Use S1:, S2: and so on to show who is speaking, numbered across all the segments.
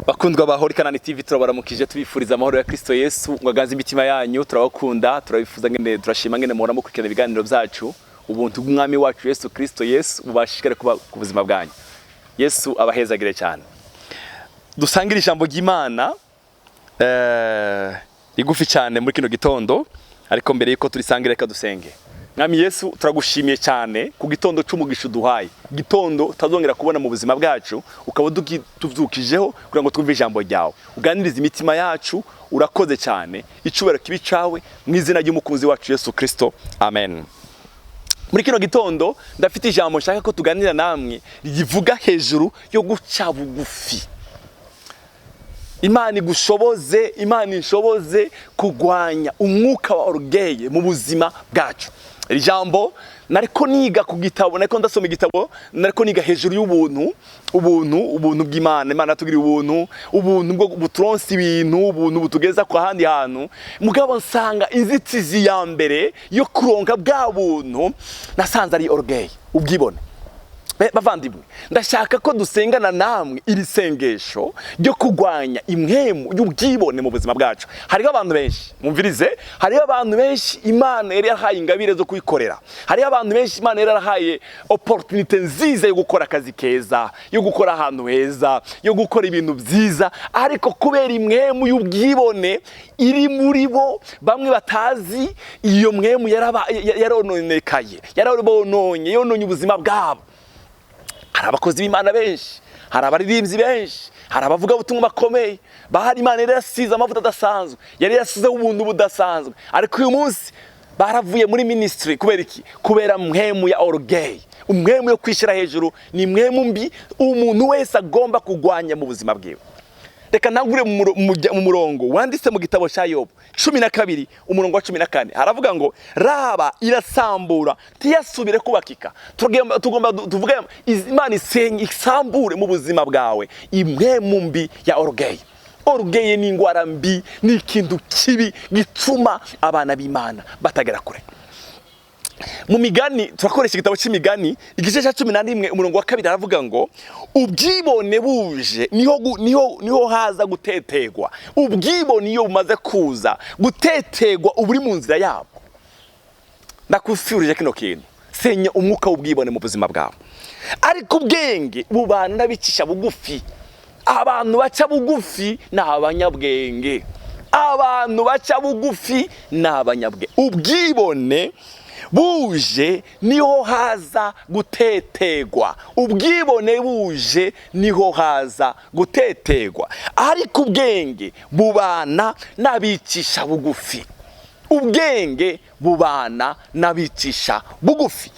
S1: Bakundwa ba Holy Canaan TV, turabaramukije, tubifuriza amahoro ya Kristo Yesu ngo aganze imitima yanyu. Turabakunda, turabifuza ngene, turashima ngene muhora mukurikirana ibiganiro byacu. Ubuntu bw'Umwami wacu Yesu Kristo Yesu bubashishikare kuba ku buzima bwanyu. Yesu abahezagire cyane. Dusangire ijambo ry'Imana rigufi cyane muri kino gitondo, ariko mbere yuko turisangira, reka dusenge. Mwami Yesu, turagushimiye cyane ku gitondo c'umugisha uduhaye, gitondo utazongera kubona mu buzima bwacu, ukaba tuvyukijeho kugira ngo twumve ijambo ryawe, uganirize imitima yacu. Urakoze cyane, icubahiro kibe icawe, mu izina ry'Umukunzi wacu Yesu Kristo, amen. Muri kino gitondo ndafite ijambo nshaka ko tuganira namwe rivuga hejuru yo guca bugufi. Imana igushoboze, Imana inshoboze kugwanya umwuka wa orgueil mu buzima bwacu. Iri jambo nariko niga ku gitabo, nariko ndasoma igitabo, nariko niga hejuru y'ubuntu, ubuntu, ubuntu bw'Imana. Imana yatugiriye ubuntu, ubuntu bwo buturonsa ibintu, ubuntu butugeza ku handi hantu. Mugabo nsanga inzitizi ya mbere yo kuronka bwa buntu nasanze ari orgueil, ubwibone. Bavandimwe, ndashaka ko dusengana namwe iri sengesho ryo kurwanya impwemu y'ubwibone mu buzima bwacu. Hariho abantu benshi, mumvirize, hariho abantu benshi Imana yari yarahaye ingabire zo kuyikorera, hariho abantu benshi Imana yari yarahaye opportunité nziza yo gukora akazi keza, yo gukora ahantu heza, yo gukora ibintu byiza, ariko kubera impwemu y'ubwibone iri muri bo, bamwe batazi, iyo mpwemu yarononekaye, yarabononye, yononye ubuzima bwabo. Hari abakozi b'Imana benshi, hari abaririmbyi benshi, hari abavugabutumwa bakomeye bahari Imana yari yasize amavuta adasanzwe, yari yasizeho ubuntu budasanzwe, ariko uyu munsi baravuye muri ministry. Kubera iki? Kubera mpwemu ya orgueil. Umwemu yo kwishyira hejuru ni mpwemu mbi umuntu wese agomba kugwanya mu buzima bwiwe. Reka ntangure mu murongo wanditse mu gitabo cya Yobu 12, umurongo wa 14. Haravuga ngo: "Raba, irasambura, ntiyasubire kubakika." Tugomba tuvuge Imana isenye, isambure mu buzima bwawe impwemu mbi ya orgueil. Orgueil ni ingwara mbi, ni ikintu kibi gituma abana b'Imana batagera kure. Mu Migani, turakoresha igitabo cy'Imigani, igice cya 11, umurongo wa 2, aravuga ngo: "Ubwibone buje niho haza gutetegwa." Ubwibone iyo bumaze kuza, gutetegwa uba uri mu nzira yabwo. Ndakufurije kino kintu: senya umwuka w'ubwibone mu buzima bwawe. "Ariko ubwenge bubana n'abicisha bugufi." Abantu baca bugufi ni abanyabwenge. Abantu baca bugufi ni abanyabwenge. "Ubwibone buje niho haza gutetegwa." Ubwibone buje niho haza gutetegwa, ariko ubwenge bubana n'abicisha bugufi. Ubwenge bubana n'abicisha bugufi.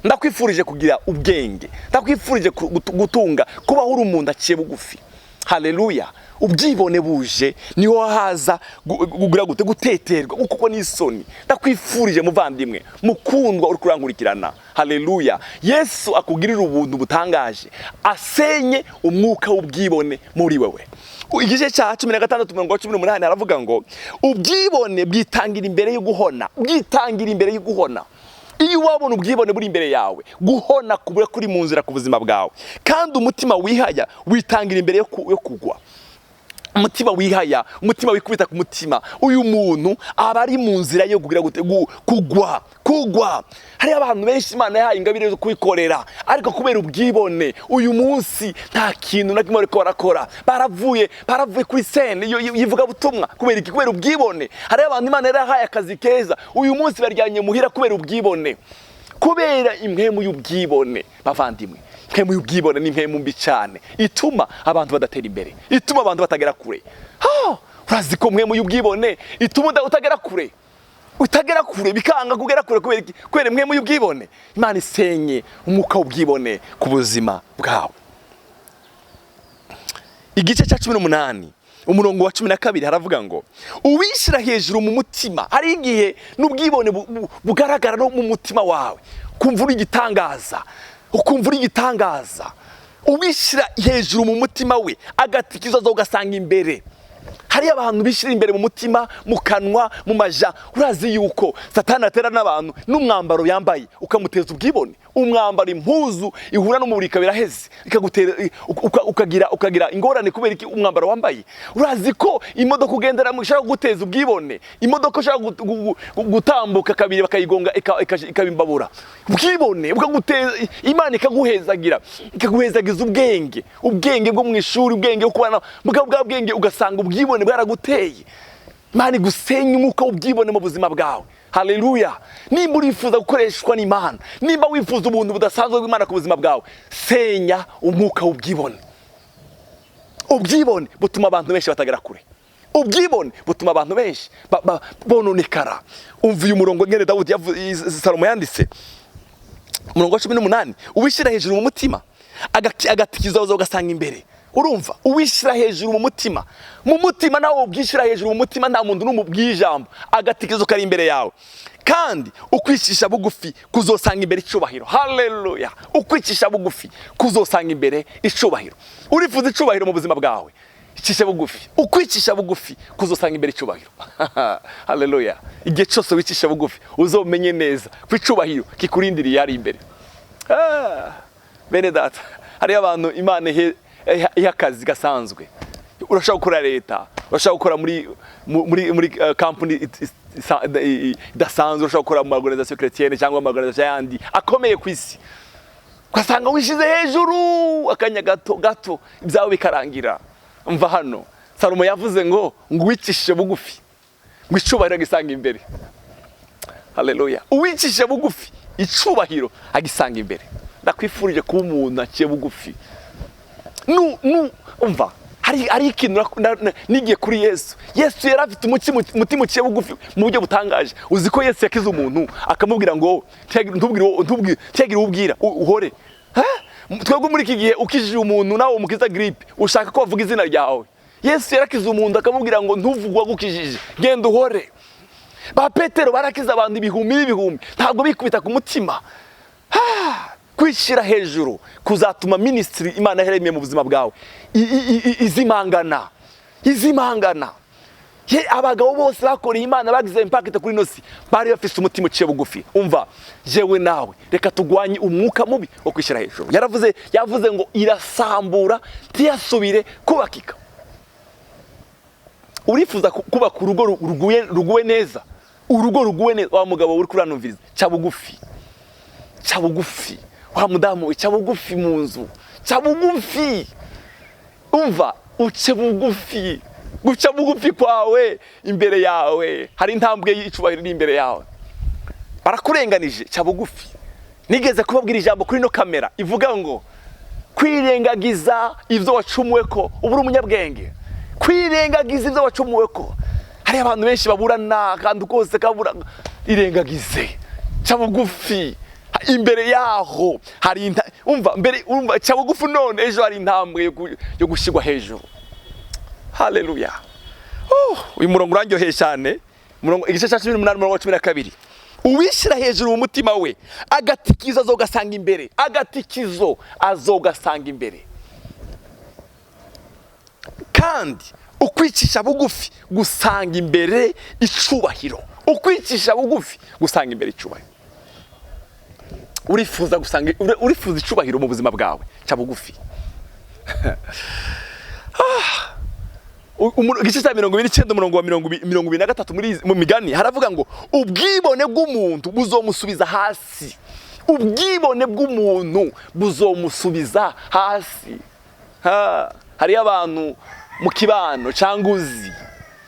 S1: Ndakwifurije kugira ubwenge, ndakwifurije gutunga, kubaho uri umuntu aciye bugufi. Haleluya! "Ubwibone buje niho haza kugira gute? Guteterwa, kuko n'isoni." Ndakwifurije, muvandimwe mukundwa uri kurankurikirana, haleluya, Yesu akugirira ubuntu butangaje, asenye umwuka w'ubwibone muri wewe. Igice cya 16, umurongo wa 18, aravuga ngo: "Ubwibone bwitangira imbere yo guhona." Bwitangira imbere yo guhona. Iyo wabona ubwibone buri imbere yawe, guhona kubura kuri mu nzira ku buzima bwawe. "Kandi umutima wihaya witangira imbere yo kugwa." Umutima wihaya, umutima wikubita ku mutima, uyu muntu aba ari mu nzira yo kugira gute? Kugwa, kugwa. Hariho abantu benshi Imana yahaye ingabire zo kubikorera, ariko kubera ubwibone uyu munsi nta kintu na kimwe bariko barakora. Baravuye kuri scène y'ivugabutumwa. Kubera iki? Kubera ubwibone. Hariho abantu Imana yari yahaye akazi keza, uyu munsi baryanye muhira kubera ubwibone, kubera impwemu y'ubwibone. Bavandimwe, impwemu y'ubwibone ni impwemu mbi cyane, ituma abantu badatera imbere, ituma abantu batagera kure. Ha! Urazi ko impwemu y'ubwibone ituma utagera kure, utagera kure, bikanga kugera kure. Kubera iki? Kubera impwemu y'ubwibone. Imana isenye umwuka w'ubwibone ku buzima bwawe. Igice cya 18, umurongo wa 12, haravuga ngo: "Uwishyira hejuru mu mutima." Hari igihe n'ubwibone bugaragara no mu mutima wawe, ukumva uri igitangaza, ukumva uri igitangaza. "Uwishyira hejuru mu mutima we agatikiza, ugasanga imbere." Hari abantu bishyira imbere mu mutima, mu kanwa, mu maja. Urazi yuko Satani atera n'abantu n'umwambaro yambaye ukamuteza ubwibone? Umwambaro, impuzu ihura n'umubiri ikaba iraheze, ikagutera ukagira ingorane. Kubera iki? Umwambaro wambaye. Urazi ko imodoka ugenderamo ishobora kuguteza ubwibone? Imodoka ushobora gutambuka kabiri bakayigonga, ikaba imbabura. Ubwibone bukaguteza. Imana ikaguhezagira, ikaguhezagiza ubwenge, ubwenge bwo mu ishuri, ubwenge bwo kubana bwa bwenge, ugasanga ubwibone bwaraguteye. Imana igusenya umwuka w'ubwibone mu buzima bwawe. Haleluya! Nimba urifuza gukoreshwa n'Imana, nimba wifuza ubuntu budasanzwe bw'Imana ku buzima bwawe, senya umwuka w'ubwibone. Ubwibone butuma abantu benshi batagera kure. Ubwibone butuma abantu benshi bononekara. Umva uyu murongo ngene Dawudi Salomo yanditse, umurongo wa 18: "Uwishyira hejuru mu mutima agatikiza ugasanga imbere." Urumva, uwishyira hejuru mu mutima, mu mutima, nawe ubwishyira hejuru mu mutima, nta muntu n'umubwiye ijambo, agatikizo kari imbere yawe. Kandi ukwicisha bugufi kuzosanga imbere icubahiro. Haleluya! Ukwicisha bugufi kuzosanga imbere icubahiro. Urifuza icubahiro mu buzima bwawe? Icisha bugufi. Ukwicisha bugufi kuzosanga imbere icubahiro. Haleluya! Igihe cyose wicisha bugufi, uzomenye neza ko icubahiro kikurindiriye ari imbere. Bene data, hariyo abantu Imana iha akazi gasanzwe. Urashobora gukora leta, urashobora gukora muri company idasanzwe, urashobora gukora mu organisation chrétienne cyangwa mu organisation yandi akomeye ku isi, ugasanga wishize hejuru akanya gato gato, ibyawe bikarangira. Mva hano, Salomo yavuze ngo uwicishe bugufi, ngo icubahiro agisanga imbere. Haleluya! Uwicishe bugufi, icubahiro agisanga imbere. Ndakwifurije kuba umuntu aciye bugufi. Nu nu umva, hari ikintu nigiye kuri Yesu. Yesu yari afite umutima uciye bugufi mu buryo butangaje. Uzi ko Yesu yakize umuntu akamubwira ngo ntubwire ntihagire uwo ubwira, uhore. Ha? Twebwe muri iki gihe, ukijije umuntu, nawe umukiza grippe, ushaka ko bavuga izina ryawe. Yesu yarakize umuntu akamubwira ngo ntuvugwe wagukijije, genda uhore. Ba Petero barakiza abantu ibihumbi n'ibihumbi, ntabwo bikubita ku mutima. Kwishyira hejuru kuzatuma ministry Imana yaremye mu buzima bwawe izimangana, izimangana. Ye, abagabo bose bakoreye Imana, bagize impact kuri ino si, bari bafise umutima uciye bugufi. Umva, jewe nawe reka tugwanye umwuka mubi wo kwishyira hejuru. Yavuze ngo irasambura ntiyasubire kubakika. Urifuza kubaka urugo ruguwe neza, urugo ruguwe neza? Wa mugabo uri kuranumviriza, ca bugufi, ca bugufi. Wa mudamu we, ca bugufi mu nzu, ca bugufi. Umva, uce bugufi. Guca bugufi kwawe, imbere yawe hari intambwe y'icubahiro iri imbere yawe. Barakurenganije, ca bugufi. Nigeze kubabwira ijambo kuri ino kamera ivuga ngo kwirengagiza ibyo wacumuwe ko uba uri umunyabwenge. Kwirengagiza ibyo wacumuwe ko, hari abantu benshi baburana kandi kose kabura. Irengagize, ca bugufi. Imbere yaho hari umva mbere, umva, ca bugufi none, ejo hari intambwe yo gushyirwa hejuru. Haleluya! Oh, uyu murongo urandyoheye cyane. Murongo, igice cya 18, umurongo wa 12: "Uwishyira hejuru mu mutima we, agatikizo azogasanga imbere." Agatikizo azogasanga imbere. Kandi ukwicisha bugufi gusanga imbere icubahiro. Ukwicisha bugufi gusanga imbere icubahiro. Urifuza gusanga, urifuza icubahiro mu buzima bwawe? Ca bugufi. Igice cya 29, umurongo wa 23 mu Migani, haravuga ngo ubwibone bw'umuntu buzomusubiza hasi. Ubwibone bw'umuntu buzomusubiza hasi. Ha, hariyo abantu mu kibano cyangwa uzi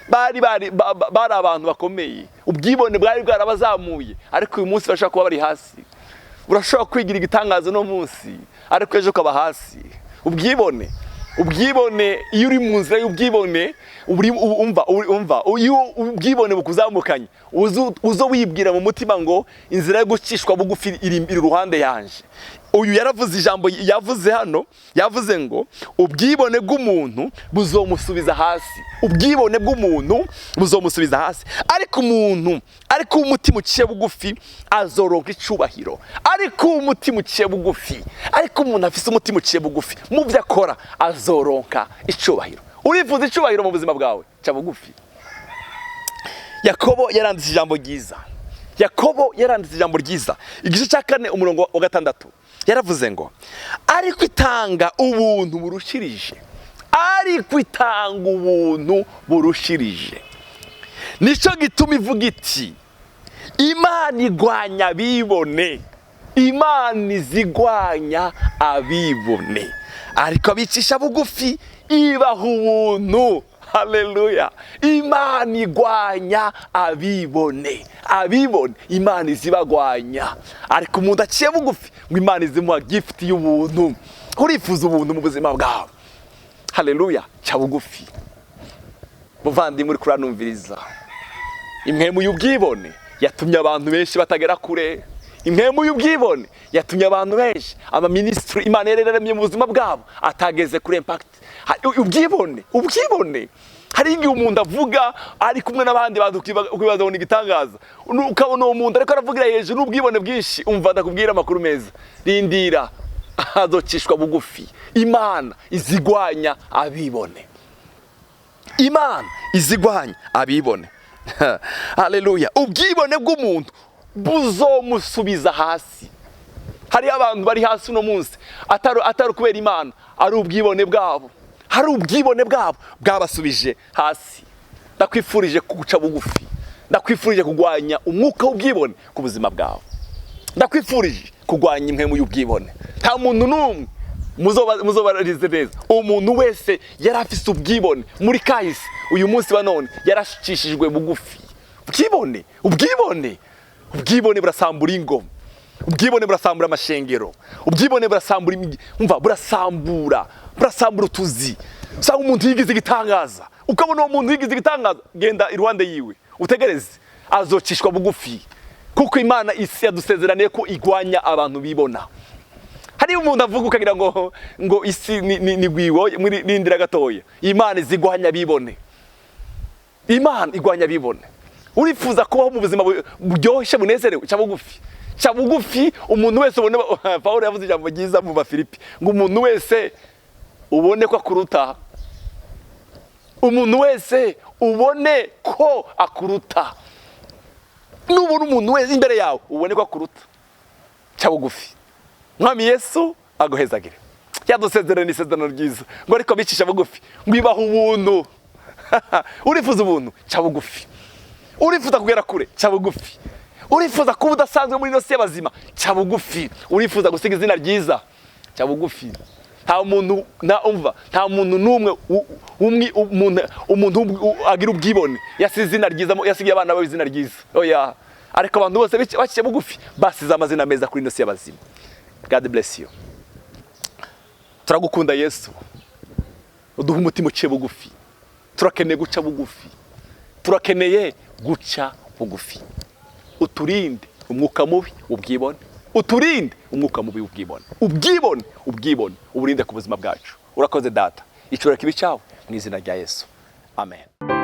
S1: bari abantu bakomeye, ubwibone bwari bwarabazamuye, ariko uyu munsi bashobora kuba bari hasi. Urashobora kwigira igitangaza uno munsi, ariko ejo ukaba hasi. Ubwibone, iyo uri mu nzira y'ubwibone, umva, iyo ubwibone bukuzamukanye, uzo wibwira mu mutima ngo inzira yo gucishwa bugufi iri iruhande yanje. Uyu yaravuze ijambo, yavuze hano, yavuze ngo ubwibone bw'umuntu buzomusubiza hasi. Ubwibone bw'umuntu buzomusubiza hasi, ariko umuntu, ariko umutima uciye bugufi azoronka icubahiro. Ariko umutima uciye bugufi, ariko umuntu afise umutima uciye bugufi mu byo akora, azoronka icubahiro. Urifuza icubahiro mu buzima bwawe? Ca bugufi. Yakobo yaranditse ijambo ryiza. Yakobo yaranditse ijambo ryiza, igice cya 4 umurongo wa 6, yaravuze ngo ariko itanga ubuntu burushirije, ariko itanga ubuntu burushirije. Nicyo gituma ivuga iti Imana igwanya abibone, Imana izigwanya abibone, ariko abicisha bugufi ibaha ubuntu. Haleluya! Imana igwanya abibone, abibone Imana izibagwanya, ariko umuntu aciye bugufi ngo Imana izimuha gift y'ubuntu. Urifuza ubuntu mu buzima bwawe? Haleluya! Ca bugufi, muvandimwe uri kuranumviriza. Impwemu y'ubwibone yatumye abantu benshi batagera kure. Impwemu y'ubwibone yatumye abantu benshi, abaminisitiri Imana yararemye mu buzima bwabo, atageze kuri impact. Ubwibone, ubwibone. Hari igihe umuntu avuga ari kumwe n'abandi bantu, ukibaza ngo ni igitangaza, ukabona uwo muntu ariko aravugira hejuru n'ubwibone bwinshi. Umva, ndakubwira amakuru meza, rindira, azocishwa bugufi. Imana izigwanya abibone, Imana izigwanya abibone. Haleluya! Ubwibone bw'umuntu buzomusubiza hasi. Hariyo abantu bari hasi uno munsi atari kubera Imana, ari ubwibone bwabo, hari ubwibone bwabo bwabasubije hasi. Ndakwifurije guca bugufi, ndakwifurije kurwanya umwuka w'ubwibone ku buzima bwawe, ndakwifurije kurwanya impwemu y'ubwibone. Nta muntu n'umwe muzobarize neza, umuntu wese yari afise ubwibone muri kahise, uyu munsi wa none yaracishijwe bugufi. Ubwibone, ubwibone, ubwibone burasambura ingo, ubwibone burasambura amashengero, ubwibone burasambura umva, burasambura utuzi. Usanga umuntu yigize igitangaza, ukabona uwo muntu yigize igitangaza, genda iruhande yiwe utegereze, azocishwa bugufi, kuko Imana isi yadusezeraniye ko igwanya abantu bibona. Hari umuntu avuga ukagira ngo isi ni gwiwo muri rindira gatoya. Imana izigwanya bibone, Imana igwanya bibone. Urifuza kubaho mu buzima buryoshye, bunezerewe? Ca bugufi, ca bugufi. Umuntu wese ubone, Pawulo yavuze ijambo ryiza mu Bafilipi ngo umuntu wese ubone ko akuruta, umuntu wese ubone ko akuruta. Nubona umuntu wese imbere yawe, ubone ko akuruta, ca bugufi. Mwami Yesu aguhezagire. Yadusezerana isezerano ryiza ngo ariko bicisha bugufi ngo ibaha ubuntu. Urifuza ubuntu? Ca bugufi. Urifuza kugera kure? Ca bugufi. Urifuza kuba udasanzwe muri ino si y'abazima? Ca bugufi. Urifuza gusiga izina ryiza? Ca bugufi. Nta muntu nta umva, nta muntu n'umwe umuntu agira ubwibone yasize izina ryiza, yasigiye abana bawe izina ryiza, oya. Ariko abantu bose baciye bugufi basize amazina meza kuri ino si y'abazima. God bless you. Turagukunda Yesu, uduha umutima uciye bugufi. Turakeneye guca bugufi, turakeneye guca bugufi. Uturinde umwuka mubi ubwibone, uturinde umwuka mubi ubwibone, ubwibone, ubwibone uburinde ku buzima bwacu. Urakoze Data, icura kibi cyawe mu izina rya Yesu, amen.